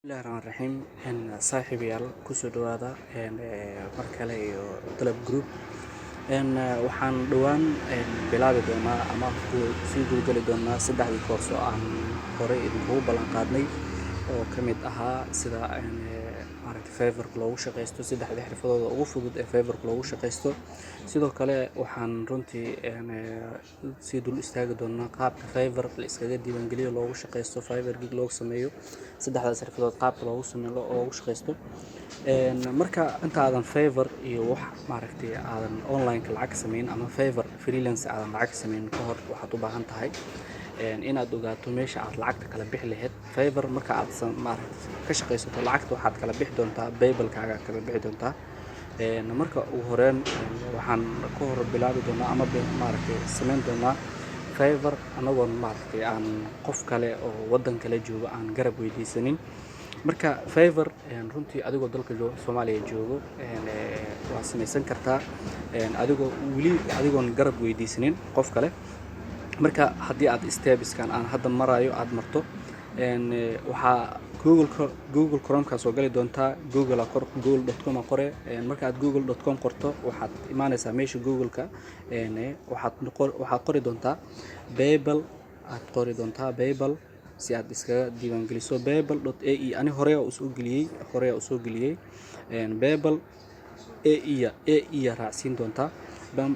Bismillahi Raxmaani Raxiim. Saaxiibayaal, kusoo dhawaada mar kale iyo Dalab Group. Waxaan dhowaan bilaabi doonaa ama sii gudageli doonaa saddexdii course oo aan horey idinkugu ballan qaadnay, oo ka mid ahaa sida maaragtay Fiverr loogu shaqaysto, saddexdii xirfadooda ugu fudud ee Fiverr loogu shaqaysto. Sidoo kale waxaan runtii sii dul istaagi doonaa qaabka Fiverr la iskaga diiwaangeliyo, loogu shaqaysto, Fiverr gig loogu sameeyo, saddexdaas xirfadood qaabka loogu sameeyo, loogu shaqaysto. Marka intaadan Fiverr iyo wax maaragtay aadan online-ka lacag ka samayn ama Fiverr freelance aadan lacag ka samayn ka hor, waxaad u baahan tahay inaad ogaato meesha aad lacagta kala bixi lahayd Fiverr. Marka aad maaragtay ka shaqaysato, lacagta waxaad kala bixi doontaa PayPal-kaaga kala bixi doontaa. Marka ugu horreyn waxaan ka hor bilaabi doonaa ama maaragtay samayn doonaa Fiverr anagoon maaragtay aan qof kale oo waddan kale joogo aan garab weydiisanin. Marka Fiverr runtii adigoo dalka Soomaaliya joogo waa samaysan kartaa adigoo weli adigoon garab weydiisanin qof kale. Marka haddii aad steps-kan aan hadda marayo aad marto, waxaa Google Chrome-ka soo gali doontaa. Google qor, google.com qore. Marka aad google.com qorto, waxaad imaanaysaa meesha Google-ka. Waxaad qori doontaa PayPal, aad qori doontaa PayPal si aad iskaga diiwaangeliso, paypal.ae. Ani horey usoo geliyey, horey usoo geliyey. PayPal ae, ae raacsiin doontaa.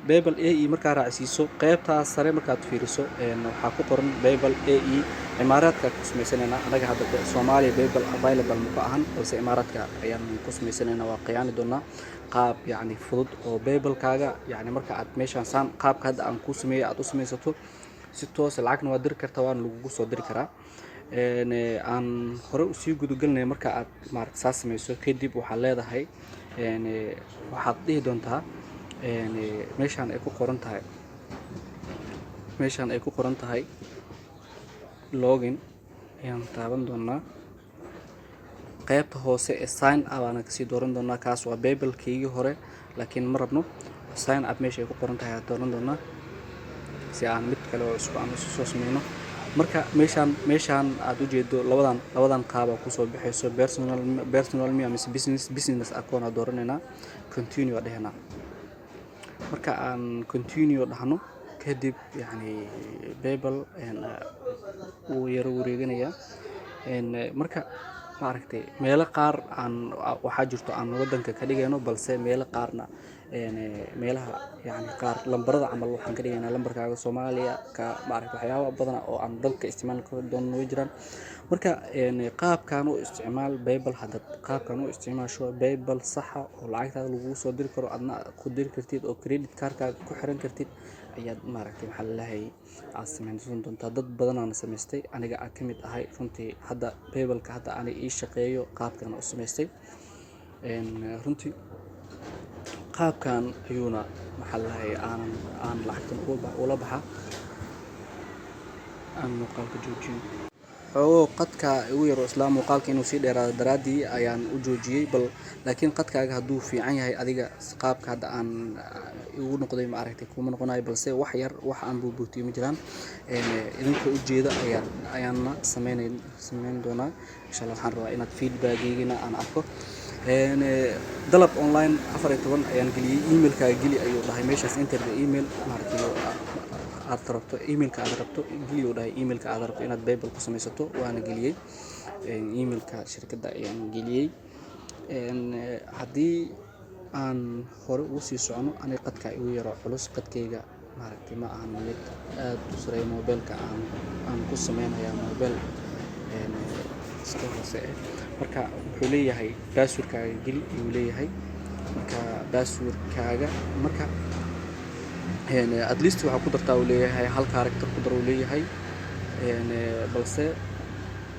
PayPal ae markaa raacsiiso, qaybtaas sare markaad fiiriso waxaa ku qoran PayPal ae. Imaaraadka ku samaysanayna anaga hadda. Soomaaliya PayPal available ma ku ahan, balse Imaaraadka ayaan ku samaysanayna. Waa qiyaani doonaa qaab yacni fudud oo PayPal-kaaga, yacni marka aad meeshaan saan qaabka hadda aan kuu sameeyey aad u samaysato, si toos lacagna waad diri kartaa, waana lagugu soo diri karaa. Aan hore usii gudagelinay. Marka aad maaragta saa sameyso kadib, waxaad leedahay, waxaad dhihi doontaa meeshaan ay ku qoran tahay, meeshaan ay ku qoran tahay login ayaan taaban doonaa. Qaybta hoose ee sign up aana kasii dooran doonaa. Kaas waa PayPal-keygii hore, laakiin ma rabno. Sign up meesha ay ku qoran tahay ayaan dooran doonaa si aan mid kale oo cusub aan isu soo sameyno. Marka meeshaan aad ujeedo labadan qaab aa kusoo baxayso, personal miya mise business. Business account aan dooranaynaa, continue aa dhehnaa. Marka aan continue dhahno kadib, yacni PayPal wuu yaro wareeganayaa. Marka maaragtay meelo qaar aan waxaa jirto aan wadanka ka dhigayno, balse meelo qaarna, meelaha yacni qaar lambarada camal waxaan ka dhigaynaa lambarkaaga Soomaaliya ka. Maaragtay waxyaaba badan oo aan dalka isticmaali doono way jiraan. Marka qaabkan u isticmaal PayPal. Haddaad qaabkan u isticmaasho PayPal saxa oo lacagtaada lagugu soo diri karo, adna ku diri kartid oo credit card-kaaga ku xiran kartid, ayaad maaragtay maxaa lalahay aad samaysan doontaa. Dad badanaana samaystay, aniga aan ka mid ahay. Runtii hadda PayPal-ka hadda ani ii shaqeeyo qaabkan u samaystay. Runtii qaabkan ayuuna maxaa lalahay aanan aan lacagtan ula baxa. Aan muuqaalka joojiyo xoogo, qadka igu yaro islaa muuqaalka inuu sii dheeraado daraaddii ayaan u joojiyey bal. Laakiin qadkaaga hadduu fiican yahay adiga, qaabka hadda aan igu noqday ma aragtay kuma noqonayo, balse wax yar wax aan buubuutiyo ma jiraan. Idinkoo ujeeda ayaan ayaana sameyn doonaa insha Allah. Waxaan rabaa inaad feedback-geygina aan arko. Dalab Online 14 ayaan geliyey. Email-kaaga geli ayuu dhahay meeshaas. Enter the email, maaragtay aad rabto, email-ka aad rabto geli uu dhahay, email-ka aad rabto inaad PayPal ku samaysato. Waana geliyey, email-ka shirkadda ayaan geliyey. Haddii aan hore ugu sii socono, aniga qadka igu yaro culus. Qadkayga maaragtay ma ahan mid aad u sareeyo. Mobile-ka aan ku sameynaya mobile iska hoose eh. Marka wuxuu leeyahay password-kaaga geli ayuu leeyahay. Marka password-kaaga, marka at least waxaa ku dartaa uu leeyahay hal character ku dar uu leeyahay. Balse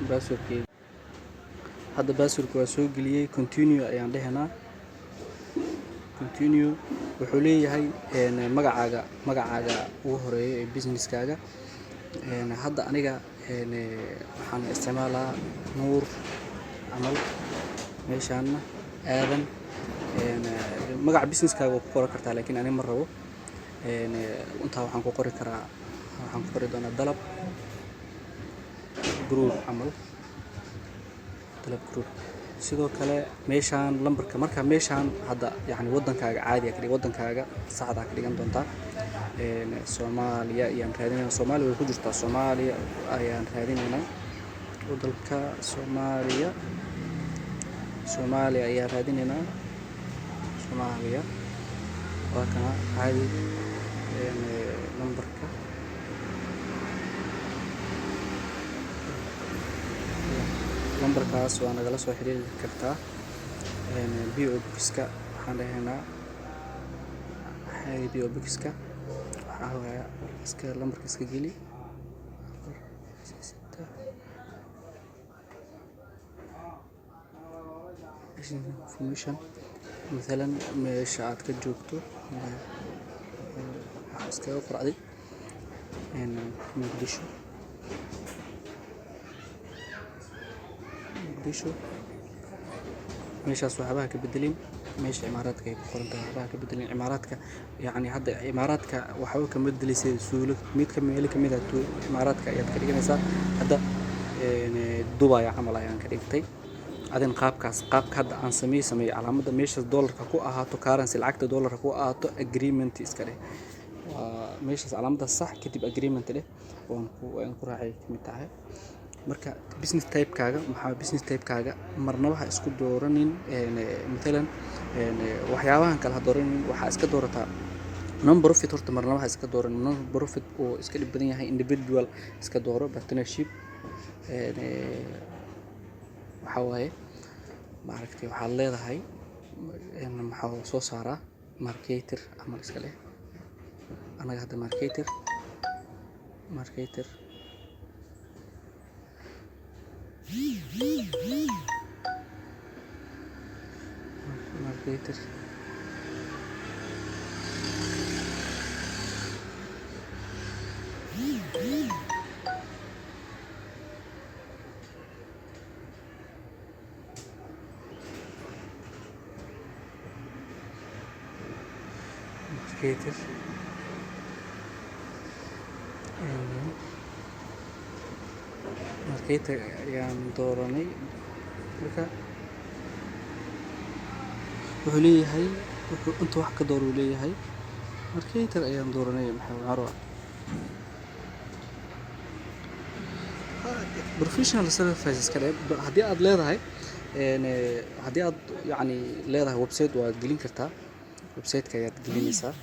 password-keyga hadda, password-ka waa soo geliyey. Continue ayaan dhehaynaa, continue. Wuxuu leeyahay magacaaga ugu horeeyo ee business-kaaga. Hadda aniga waxaan isticmaalaa Nuur camal, meeshaana Aadan. Magaca business-kaaga waa ku qoran kartaa, laakiin aniga ma rabo. Intaa waxaan ku qori karaa, waxaan ku qori doonaa Dalab Group camal. Dalab Group. Sidoo kale meeshaan lambarka, marka meeshaan hadda yacni wadankaaga caadi ka dhig, wadankaaga saxda ka dhigan doontaa. Soomaaliya ayaan raadinaynaa. Soomaaliya way ku jirtaa. Soomaaliya ayaan raadinaynaa. Wadanka Soomaaliya, Soomaaliya ayaan raadinaynaa. Soomaaliya waa kana caadi. Lambarka, lambarkaas waa nagala soo xiriiri kartaa. P.O. Box-ka waxaan dhahaynaa caadi. P.O. Box-ka waxaa waaye iska lambarka iska geli, 4, 6. Information, mathalan meesha aad ka joogto waxaa iskaga qor adig Muqdisho. Muqdisho meeshaas waxbaha ka bedelin. Meesha Imaaraadka ay ku qoran tahay waxbaha ka bedelin. Imaaraadka yacni hadda Imaaraadka waxba kama bedelisay. Suulo mid ka meel ka mid ah Imaaraadka ayaad ka dhiganaysaa. Hadda Dubai camal ayaan ka dhigtay. Adin qaabkaas, qaabka hadda aan sameey calaamadda meeshaas dollarka ku ahaato, currency lacagta dollarka ku ahaato, agreement iska dheh. Waa meeshaas calaamadda sax, kadib agreement dheh. Waan ku raacay kamid tahay. Marka business type-kaaga maxaa? Business type-kaaga marnaba ha isku dooranin. Mathalan waxyaabahan kale ha dooranin, waxaa iska doorataa non profit. Horta marnaba ha iska dooranin non profit oo iska dhib badan yahay. Individual iska dooro, partnership. Waxaa waaye maaragtay, waxaad leedahay maxaa soo saaraa, marketer camal iska leh. Anaga hadda marketer, marketer, marketer, marketer, marketer ayaan dooranay. Marka wuxuu leeyahay, wuxuu inta wax ka door uu leeyahay. Marketer ayaan dooranay. Maxaa rabaa? Professional services kale haddii aad leedahay, haddii aad yacni leedahay website, waad gelin kartaa. Website-ka ayaad gelinaysaa.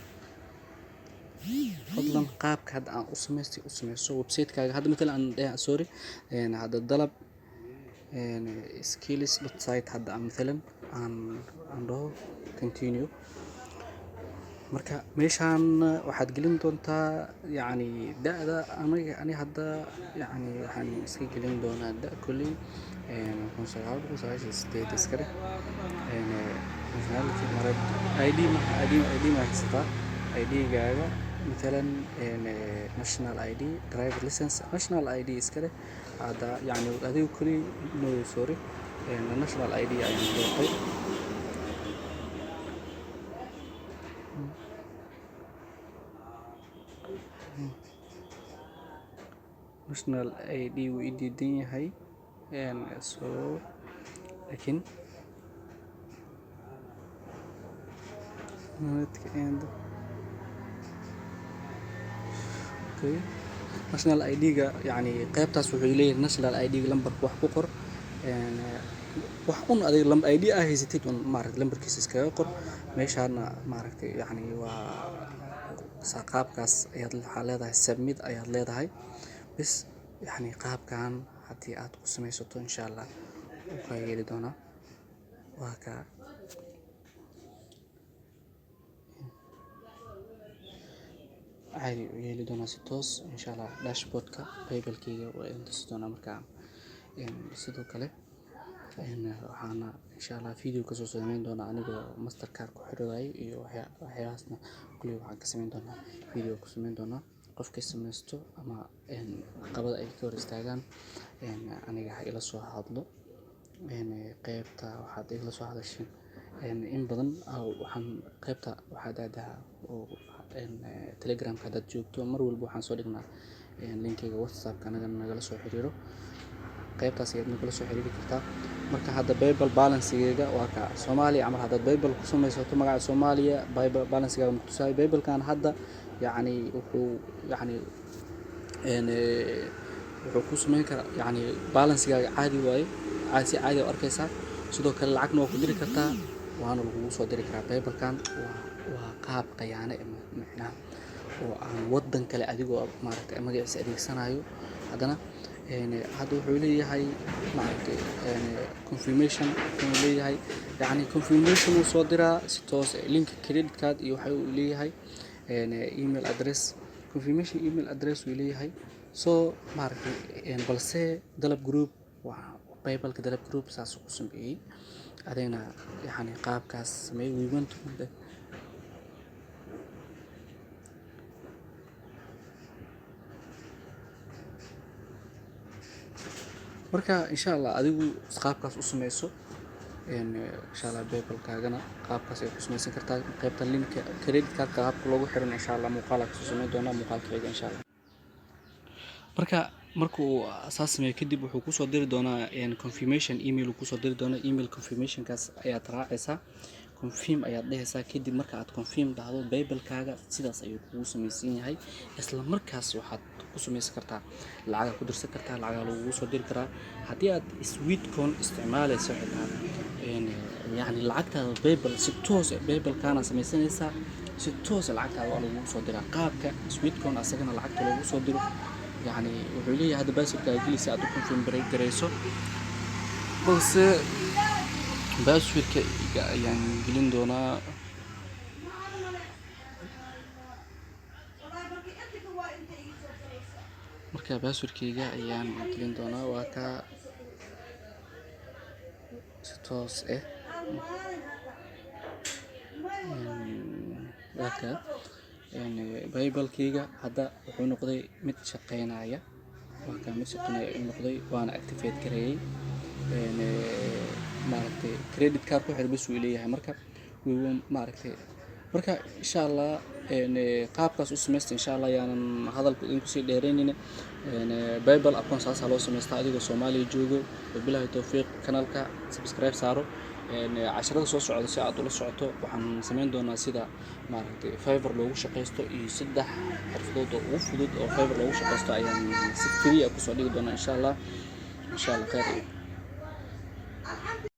Fadlan qaabka hadda aan u samaystay u sameyso website-kaaga. Hadda matalan aan dhahay, sorry, hadda Dalab skills dot site hadda aan matalan aan dhaho continue. Marka meeshaan waxaad gelin doontaa yacni da'da. Aniga ani hadda yacni waxaan iska gelin doonaa da' kolley 1998 iska dheh. Nationality Marad, ID, ma ID, ID ma haysataa? ID-gaaga matalan national ID, driver license, national ID iska dheh. Hadda yacni adiga kolley, no, sorry, national ID ayaan doortay. National ID wuu i diidan yahay. So laakiin and okay, national ID-ga yacni qaybtaas wuxuu leeyahay national ID-ga lambarka wax ku qor. Wax un adiga ID aa haysatid un maaragtay lambarkiisa iskaga qor meeshaana. Maaragtay yacni waa saa qaabkaas ayaad waxaa leedahay submit ayaad leedahay bis. Yacni qaabkan haddii aad ku samaysato, insha Allah wuu kaa yeeli doonaa. Waa kaa caadi u yeeli doonaa si toos, insha Allah. Dashboardka PayPal-kayga waa idin tusi doonaa. Markaa sidoo kale waxaana insha Allah video kasoo sameyn doonaa anigoo Mastercard ku xiraayo iyo waxyaabahaasna. Kulli waxaan ka sameyn doonaa video ku sameyn doonaa. Qofkii sameysto ama caqabada ay ka hor istaagaan, aniga ha ila soo hadlo. Qaybta waxaad igala soo hadashin in badan. Waxaan qaybta waxaad aadaa oo Telegramka haddaad joogto, mar walba waxaan soo dhignaa linkiga WhatsAppka anaga nagala soo xiriiro. Qaybtaas ayaad nagala soo xiriiri kartaa. Marka hadda PayPal balance-igeyga waa ka Soomaaliya camal. Haddaad PayPal ku samaysato magaca Soomaaliya, PayPal balance-igaaga ma kutusaayo. PayPalkan hadda yacni wuxuu yacni wuxuu ku samayn karaa, yacni balance-igaaga caadi waaye, caadi si caadi u arkaysaa. Sidoo kale lacagna waa ku diri kartaa, waana lagugu soo diri karaa. PayPalkan waa qaab khiyaano eh, micnaha oo aan wadan kale adigoo maaragtay magaciisa adeegsanayo. Haddana hadda wuxuu leeyahay, maaragtay, confirmation wuxuu leeyahay, yacni confirmation uu soo diraa si toos ah, link credit card iyo waxa uu leeyahay email address, confirmation email address uu leeyahay. So maaragtay, balse Dalab Group waa PayPalka. Dalab Group saas ku sameeyey, adigna yacni qaabkaas sameey. We want to Marka insha Allah adigu qaabkaas u sameyso. Insha Allah PayPalkaagana qaabkaas ay ku sameysan kartaa. Qaybta linka credit card qaabka loogu xiran, insha Allah muuqaal kasoo sameyn doonaa muuqaalka xiga, insha Allah. Marka markuu saas sameeyo kadib, wuxuu kusoo diri doonaa confirmation email uu kusoo diri doonaa. Email confirmationkaas ayaad raacaysaa, confirm ayaad dhehaysaa. Kadib marka aad confirm dhahdo, PayPalkaaga sidaas ayuu kugu samaysan yahay. Isla markaas waxaad ku samaysan kartaa lacagaa, ku dirsan kartaa lacagaa, lagugu soo diri karaa. Haddii aad Sweatcoin isticmaalayso xitaa, yacni lacagtaada PayPal si toos ah PayPalkaana samaysanaysaa, si toos ah lacagtaada waa lagugu soo diraa. Qaabka Sweatcoin asagana lacagta loogu soo diro, yacni wuxuu leeyahay hadda passwordkaaga gelisa aad u confirm garayso, balse passwordka ayaan gelin doonaa. Marka passwordkayga ayaan gelin doonaa, waa kaa si toos ah. Waa kaa PayPalkayga hadda wuxuu noqday mid shaqeynaya. Waa kaa, mid shaqeynaya ayuu noqday, waana activate gareeyay. Maaragtay, credit card ku xir bas uu leeyahay. Marka maaragtay, marka insha Allah qaabkaas u samaysta. Insha Allah yaanan hadalka idinku sii dheereynina. PayPal account saasaa loo samaystaa adigoo Soomaaliya joogo. Wabillahi towfiiq. Kanaalka subscribe saaro, casharada soo socda si aad ula socoto. Waxaan samayn doonaa sida maaragtay Fiverr loogu shaqaysto iyo saddex xirfadood oo ugu fudud oo Fiverr loogu shaqaysto ayaan si free ah kusoo dhigi doonaa, insha Allah. Insha Allah khayr.